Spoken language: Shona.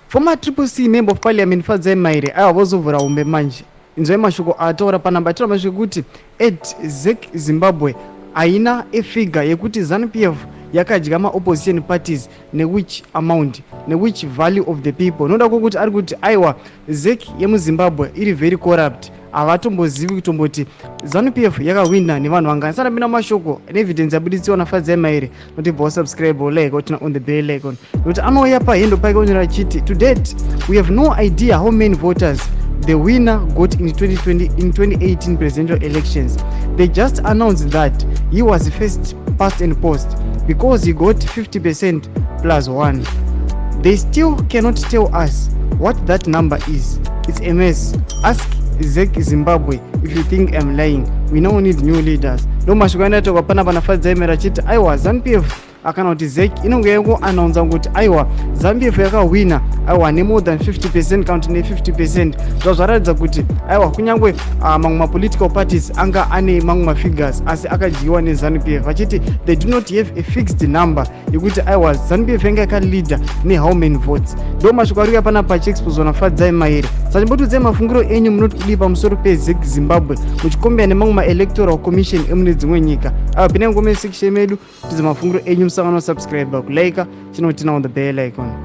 Former Triple C Member of Parliament Fadzai Maire aiwa vozovhura hombe manje. Inzwai mashoko aataura panapa aitaura mashoko ekuti at ZEC Zimbabwe haina a figure yekuti Zanu PF yakadya maopposition parties newhich amount newhich value of the people noda kwokuti ari kuti aiwa ZEC yemuZimbabwe iri very corrupt havatombozivi kutomboti Zanu PF yakahwina nevanhu vangani. Sana pinda mashoko neevidence yabuditsiwa naFadzai Maire noti bva wasubscribe like otina on the bell icon nokuti anouya pahendo pake onyora achiti to date we have no idea how many voters the winner got in 2020 in 2018 presidential elections. They just announced that he was first past and post because he got 50% plus one. They still cannot tell us what that number is. It's a mess. Ask ZEC Zimbabwe if you think I'm lying. We now need new leaders. Ndo mashoko anotaurwa panapa naFadzai Maire achiti aiwa Zanu PF kana kuti ZEC inonge yangoanaunza kuti aiwa Zanu PF yakahwina aiwa nemore than 50% kana kuti ne50%. Zva zvaratidza kuti aiwa kunyange mamwe mapolitical parties anga ane mamwe mafigures asi akadyiwa neZanu PF, vachiti they do not have a fixed number yekuti aiwa Zanu PF yanga yakaleader nehow many votes. Ndo mashoko ari kuya panapa achiexposwa naFadzai Maire. Saka chimbotiudzai mafungiro enyu, munoti kudii pamusoro peZEC Zimbabwe muchicompare nemamwe maelectoral commission emune dzimwe nyika? Aiwa, pinai mucomment section medu tidze mafungiro enyu. Musangano subscribe, kulike, chinotina on the bell icon.